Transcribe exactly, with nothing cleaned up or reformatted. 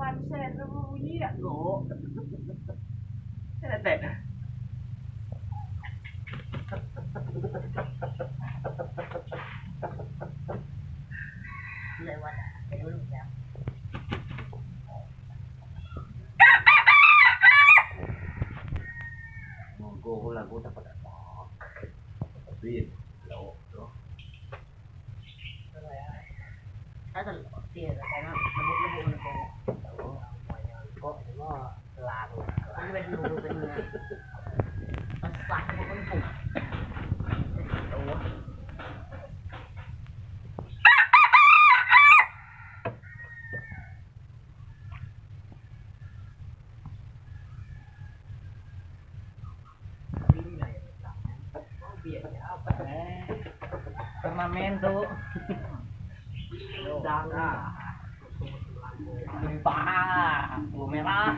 Pansel tu bunyi tak? Kok. Saya tak. Lewat. Saya dulu ya. Monggo lagu dapat apa? Tapi lewat tu. Ada lewat dia, karena lembut-lembut mana kau. Kok semua lagu. Kau juga dulu kena. Pasah kau pun pun. Turnamen tu. Dah. Gempa. Lampu merah.